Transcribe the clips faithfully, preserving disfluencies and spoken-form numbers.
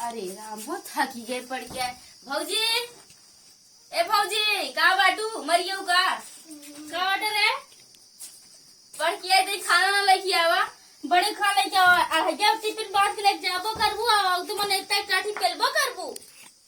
अरे राम हो, थकी गए पढ़ के आए। भौजी, ए भौजी, का बाटू, मरियो का? का बाटे रे? पढ़ के आए तो खाना ना लेके आवा। बड़े खाना लेके आवा, आ है क्या टिफिन बांध के लेके जाबो करबू, आ तू मन इतना काठी पेलबो करबू।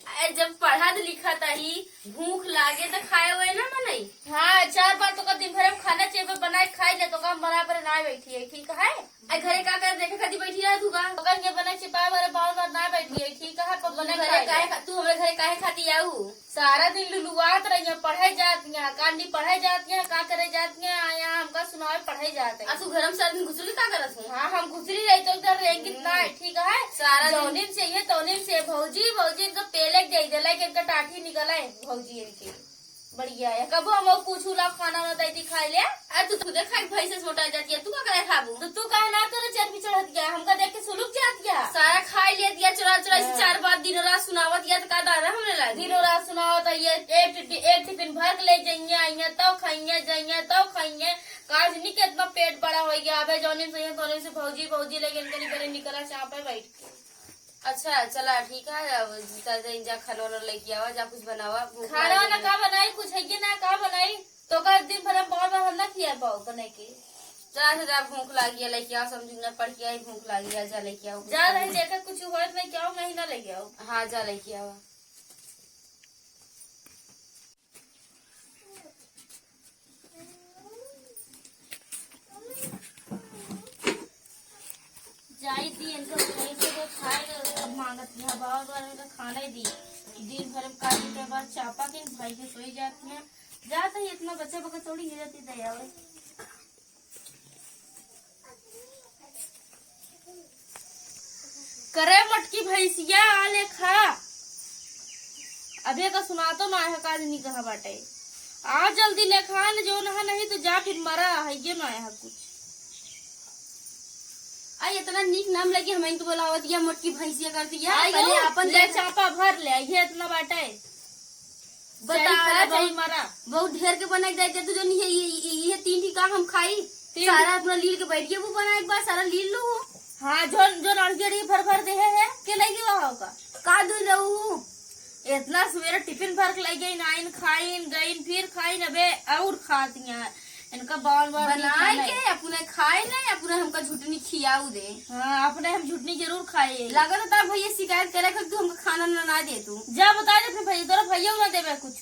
अरे जब पढ़त लिखत ही भूख लागे तो खाए हुए ना मनई। हाँ, चार बार तो का दिन भर में खाना चाहिए, बनाए खाए ले तो काम बराबर ना बैठी है, ठीक है? आ घरे का कर देखे खातिर बैठी रह तू का? ओकन के बने छिपाए वाले बार बार ना बैठी है, ठीक है? पर तू बने घरे खाए काहे ले। खा-, तू हमरे घरे काहे खातिर आऊ? सारा दिन लुलुआत रही है, पढ़े जात है, कांडी पढ़े जात है, का करे जात है, आ यहाँ हमका सुनावे पढ़े जात है। आ तू घर में सारा दिन घुसली का करत हूँ? हाँ, हम घुसली रही तो इधर रेंगित ना है, ठीक है? सारा दिन जौनिन से ये तौनिन से भौजी, भौजी इनका पेले के दे देला कि इनका टाठी निकला है भौजी इनके। बढ़िया है। कबो हम पूछू ला खाना ना दैती खाए ले। अरे तू खुदे खाए भैंस से मोटा जाती है, तू का करे खाबू? तो तू काहे ना तोरे चर्बी चढ़त गया, हमका देख के सुलुक जात गया। सारा खाई लेत गया चुरा चुरा, ऐसे हाँ। चार बात दिन रात सुनावत गया तो का दाना हमरे लागी? दिनों रात सुनावत है ये, एक टिफिन, एक टिफिन भर के ले जाइए, आइए तो खाइए, जाइए तो खाइए। काज नहीं कितना पेट बड़ा हो गया, अबे जौनिन से तौनिन से भौजी भौजी लेकिन कहीं करे निकला चापे बैठ के। अच्छा, चला, ठीक है, अब जा, जा, जा, खाना वाना लेके आवा, जा, कुछ बनावा, भूख खाना लाग वाना गई। का बनाई? कुछ है कि ना, का बनाई? तो का दिन भर हम बार बार हम ना खिया पाओ बने के। जा, जा, जा, भूख लागी है, लेके आओ, समझू ना, पढ़ के आई, भूख लागी है, जा, लेके आओ, कुछ जा, खाना। नहीं, देखा, कुछ होत नहीं, क्या हो, नहीं ना लेके आओ। हाँ, जा, लेके आओ। जाई दी इनका, वहीं से तो खाए के सब मांगत हैं, बार बार इनका खाना ही दी। दिन भर में काटी के बाद चापा के भाई के सोई जाती हैं। जात ही इतना बच्चा बच्चा थोड़ी हो जाती दया। करे मोटकी भैंसिया, आ ले खा। अबे का सुनातो ना है, काज नहीं कहा बाटे। आ जल्दी ले खा, न जो नहा नहीं तो जा फिर मरा, है ये ना है कुछ। आ इतना नीक नाम लगी, हम इनके बोलावत या मोटकी भैंसिया कर दिया। आ पहले यो, अपन ले देख। चापा भर ले, ये इतना बाटे। बता चाही खा, रहा चाही बहुत, मरा। बहुत ढेर के बना के दे दे तू, जो नहीं है, ये, ये, ये तीन ठी का हम खाई? तीन सारा अपना लील के बैठ गया, वो बना एक बार सारा लील लो वो। हाँ, जो, जो लड़की अड़ी भर भर दे है, है? के नहीं गवा होगा? का दू जाऊ? इतना सवेरे टिफिन भर के ले गई, नाइन खाइन, गइन, फिर खाइन, अबे और खाती हैं। इनका बार बार नहीं बनाए खाना है। के अपने खाए नहीं, अपने हमका झुटनी खियाऊ दे। हाँ, अपने हम झुटनी जरूर खाए। लागत है तार भैया शिकायत करे, कि तू हमका खाना ना, ना दे तू। जा बता दे अपने भैया, तोरा भैया ना देवे कुछ।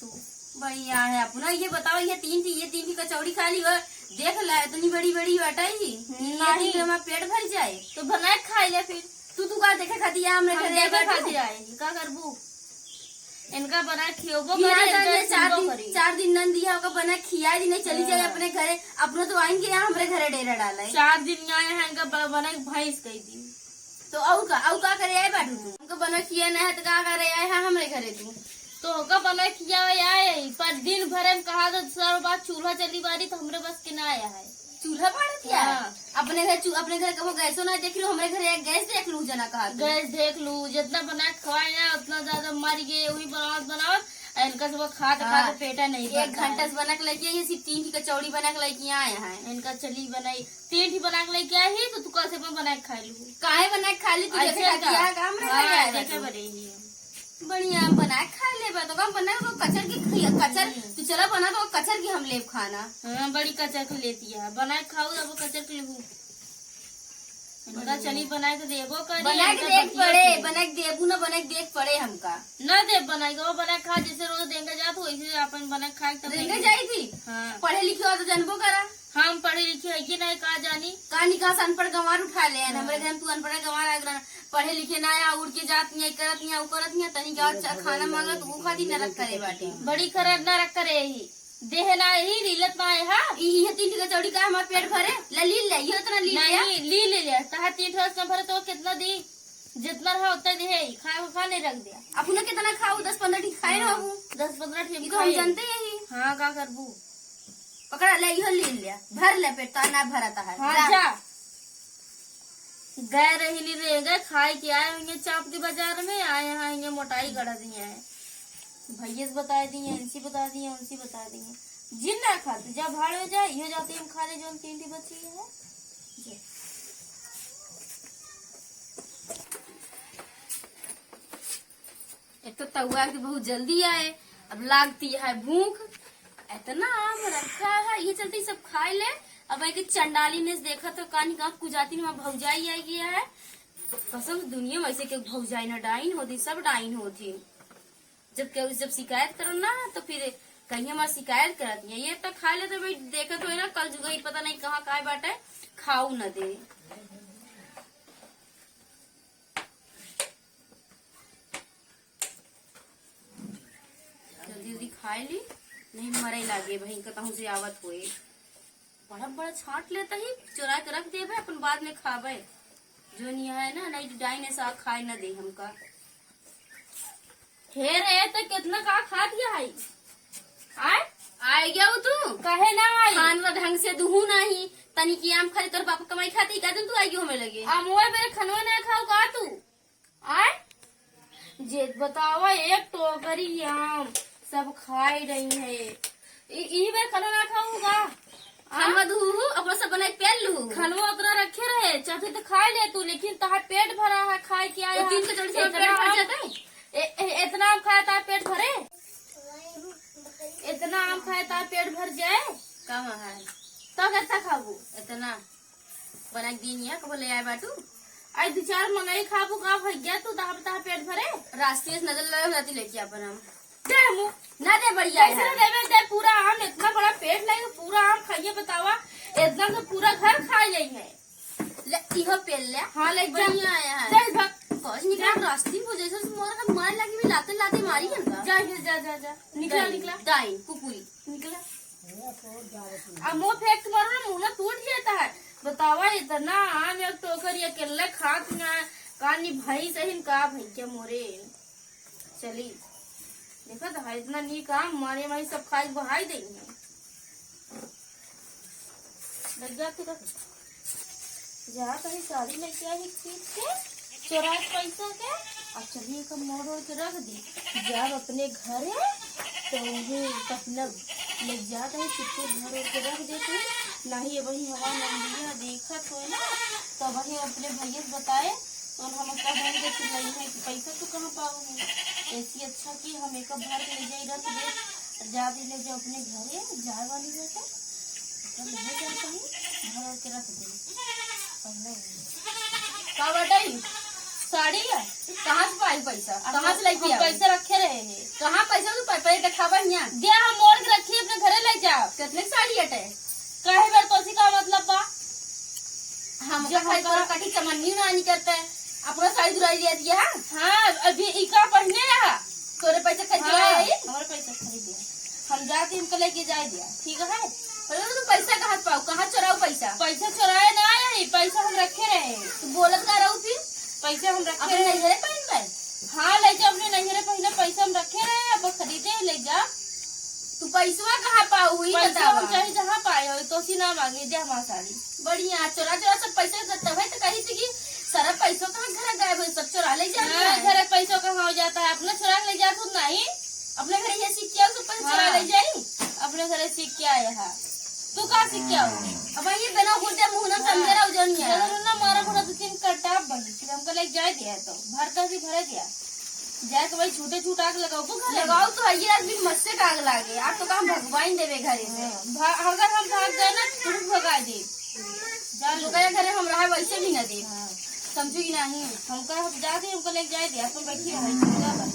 भैया है अपना, ये बताओ, ये तीन ठी, ये तीन ठी कचौड़ी खा ली हो, देख ला, इतनी बड़ी बड़ी बाटा ही, ये नहीं। तीन ठी हमारा पेट भर जाए। तो बना के खा ले फिर। तू, तू का देखे खाती है हमरे हम घरे देखे बैठो? खाती आए, का करबू? इनका बना खियोबो बिना करे, इनका जाने चार सुनबो दिन, करी। चार दिन नंद दिया होगा, बना खिया दी, नहीं चली जाए हाँ। अपने घरे। अपनो तो आएंगे यहाँ हमरे घरे डेरा डाला है। चार दिन यहाँ है, इनका ब-, बना के भैंस कह दी। तो और का, और का करे आए बाटू तू? हमको बना खिया नहीं है तो का करे आए है हमरे घरे तू? तो ओका बना खिया आए, पर दिन भर हम कहा तो सब बात चूल्हा चली बारी तो हमरे बस के ना आया है। चूल्हा बारत या? हाँ। अपने घर चू-, अपने घर कबो गैसो ना देख लू, हमरे घर एक गैस देख लू जना कहा तू। गैस देख लू, जितना बना के खवाए ना, उतना ज्यादा मर गए, वही बनावत बनावत, आ इनका सब खात हाँ। खात पेटा नहीं एक भरता घंटा है। से बना के लेके आई, सिर्फ तीन की कचौड़ी बना के लेके आए हैं। इनका चली बनाई, तीन ठी बना के लेके आई ही, तो तू कैसे में बना के खा लू? काहे बना के खा ली तू? ऐसे देखे का? खाती है, काम रहे हाँ, खाया देखे तू। बड़े ही है। बढ़िया बना के खा लेबा, तो का बना के कचर की खिया, कचर, हम्म। तू चला बना तो कचर की हम लेब खाना। हाँ, बड़ी कचर के लेती है, बना के खाऊ तब कचर के लेबू। इनका बढ़िया। चली बना के देबो करी, बना के इनका देख बतिया पड़े, से। बना के देबू ना, बना के देख पड़े हमका। ना देब बना के, वो बना के खा, जैसे रोज देंगे जात हो, वैसे अपन बना के खाए तब देंगे देंगे। जाई थी? हाँ। पढ़े लिखे हो तो जानबो करा। हम पढ़े लिखे है कि नहीं, का जानी? का निकास अनपढ़ गंवार उठा ले, हाँ। हमरे घर में तू अनपढ़ गंवार आ गया, पढ़े लिखे ना आया, उड़ के जात नहीं, करत नहीं, उ करत नहीं, तनी का अच्छा खाना मांगत, उ खाती नरक करे बाटे। बड़ी खराब नरक करे ही। देह ना ही, लीलत ना है, हाँ? ई, इहे तीन ठो कचौड़ी का हमार पेट भरे? ला लील ले, इहो इतना लील ले। नहीं, लील ले ले। तहार तीन ठो से भरे तो कितना दी? जितना रहा उतना दे, खा, खा नहीं रख दिया। अपने कितना खाऊ? दस पन्द्रह ठी खाए हाँ, रहू। दस पन्द्रह ठी ई तो हम खाए। जानते यही। हाँ, का करबू? पकड़ा ले, इहो लील ले। भर ले पेट, ता ना भरा तहार। हाँ, जा। जा। गए रही ली रे, गए खाए के आए होंगे चाप के बाजार में, आए हैं, ये मोटाई गढ़ा दिए हैं। भैया से बता दिए, इनसे बता दिए, उनसे बता दिए। जिन ना खा, तू जा भाड़ हो जा, इहो जाते हम खा ले, जोन तीन ठी बची है। जा। तउआ के बहुत जल्दी आए, अब लागती है भूख। इतना आम रखा है, ये चलते सब खाए ले। अब एक चंडाली ने देखा तो कानी गाँव कुजाती में भौजाई आ गया है। कसम, दुनिया में ऐसे के भौजाई ना डाइन होती, सब डाइन होती। जब केहू जब शिकायत करो ना, तो फिर कहीं हमार शिकायत करत नहीं। ये तो खा ले तो भाई, देखत होए ना, कल जुगई पता नहीं कहाँ काय बाटे, खाऊ न दे। जल्दी जल्दी खाए ली, नहीं मरे लागे भाई, कतहूँ से आवत होए। बड़ा बड़ा छांट लेता ही, चुरा के रख देबे, अपन बाद में खाबे। जो नहीं है ना, नहीं तो डाइन ऐसा खाए न दे हमका। हे रे, तो कितना का खा दिया है? आय? आय गया हो तू? कहे ना आई? खान वा ढंग से दुहू नाही, तनी की आम खाली तोर पापा कमाई खाते ही का दिन तू आई गयो हमें लगे। आ मोए मेरे खनवा ना खाओ का तू? आय? जे बतावा, एक टोकरी आम सब खाई रही है। ई, ई बेर खनवा ना खाऊंगा। आ? खनवा दुहू, ओकरो सब बनाई पेल लू। खनवा उतना रखे रहे, चाहते तो खा ले तू, लेकिन तहार पेट भरा है, खाए के आया वो तीन सौ चालीस में इतना पेट भर आम, जाता है। ए, ए, इतना आम खाए तार पेट भरे? इतना आम खाए तार पेट भर जाए? कम है। तो कैसा खाबू? इतना बना के दीन या, कबो ले आए बाटू? आई दो चार मंगाई खाबू का भैया तू, तहार, तहार पेट भरे? रास्ते से नजर लगे रहती लेके अपन हम। दे मुँह। ना दे बढ़िया कैसे है। ना देवे, दे पूरा आम, इतना बड़ा पेट लगे, पूरा आम खाइए बतावा, इतना तो पूरा घर खा जाई है। ले, इहो पेल ले। हाँ, ले, जा। बढ़िया आया है। चल, भाग। कौन निकला जा। रास्ते में जैसे मोर का मार लगी, मैं लाते लाते मारी है ना। जा, जा, जा, जा, जा। निकला, डाइन, निकला। डाइन, कुकुरी। निकला। आ मुँह फेंक के मारो ना, मुँह ना टूट जाता है। बतावा, इतना आम एक टोकरी अकेले खात ना, कानी भैंस है इनका, भैया मोरे। चली, देखा तो है, इतना नीक आम मारे माई सब खाई बहाई देई है। लग जा तू रख। जा कहीं साड़ी लेके आई खरीद के, चोरा के पैसा के, और चलिए कब मोड़ ओड़ के रख दी। जब अपने घरे तो उन्हें मतलब ले जा कहीं छुट्टे घर ओढ़ के रख देती। नहीं वही हमार नंदिया देखत होए ना, तो वही अपने भैया से बताए, तो हम उसका बहन के चिल्लाई है कि पैसा तू कहाँ पाओगी? ऐसी अच्छा कि हम एक भर के ले जाई रख दे, जा दे ले जाओ अपने घरे, जाए वाली बाटे, तो ले जाए कहीं भर ओढ़ के रख दे। पहले का बाटे? साड़ी है? कहाँ से पाई पैसा? कहाँ से लेके हम आओ? पैसा रखे रहे हैं। कहाँ पैसा तू पा-, पहले दिखावा हियाँ। दे, हम मोड़ के रखी, अपने घरे ले जाओ। कितने की साड़ी हटे? काहे बेर तोसी का मतलब बा? हम जो का खाई हमका तोरा कटी चमन्नी ना नहीं करते, अपना साड़ी दुराई लिया दिया है। हाँ, अभी इका पहने रहा, तोरे पैसा खरीद के हाँ, लाए है। हमारे पैसा खरीद दिया। हम जाके इनका लेके जाए दिया, ठीक है? पर तू पैसा कहाँ से पाऊ, कहाँ चोराऊ पैसा? पैसा चोराए ना आए, पैसा हम रखे रहे। तू बोलत का रहू फिर? पैसा हम रखे अपने रहे। नैहरे पहन में? हाँ, ले जा अपने नैहरे पहले, पैसा हम रखे रहे, अब खरीदे ले जा। तू पैसवा कहाँ पाऊ, ई पैसा बतावा। हम चाहे जहाँ पाए हो, तोसी ना मांगे, दे हमार साड़ी। बढ़िया, चोरा चोरा सब पैसा देता है तो कही थी कि सारा पैसा कहाँ घर गायब है, सब चोरा ले जाती हाँ, है। घर पैसा कहाँ हो जाता है, अपना चोरा के ले जा खुद नहीं। अपने घर ये सीख के आओ, सब पैसा चोरा हाँ। ले जाई। अपने घर सीख के आए हैं। तू का सीख के आओ? अब ये बिना घुरते मुंह ना समझे रहो, जौन नहीं है। जरूर ना मारा पूरा दो तीन कट्टा बन, फिर हमको ले जाए दिया तो भर कर भी भरे दिया। जाए तो भाई छूटे छूट आग लगाओ को घर लगाओ तो ये आदमी मत से आग लागे। आप तो काम भगवान देवे घरे से। हाँ, भा-, अगर हम भाग गए ना, तुम भगा दे। जा लोग के घरे हम रहे वैसे भी ना दे। हाँ। समझू कि नहीं? हमका हम जाते, हमको लेके जाए दे, अपन बैठी रहे, चिंता बा।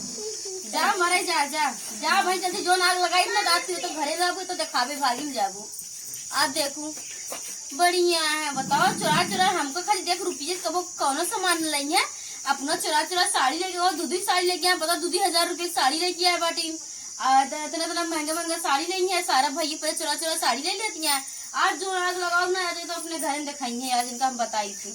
जा मरे जा, जा, जा भाई, जल्दी जोन आग लगाई ना, रात के तो घरे जाबू, तो देखावे भागी में जाबू। आ देखू, बढ़िया है, बताओ, चोरा चोरा हमको खाली देख रुपये कबो कौनो सामान नहीं है, अपना चोरा चोरा साड़ी लेके, और दू दू साड़ी लेके आए, बता, दू दू हजार रुपये की साड़ी लेके आए बाटी। आ, त-, इतना, इतना महंगा, महंगा साड़ी नहीं है, सारा भाई पर चोरा, चोरा साड़ी ले लेती हैं। आज जो आग लगाओ ना, आज तो अपने घर में दिखाई है, आज इनका हम बताई थी।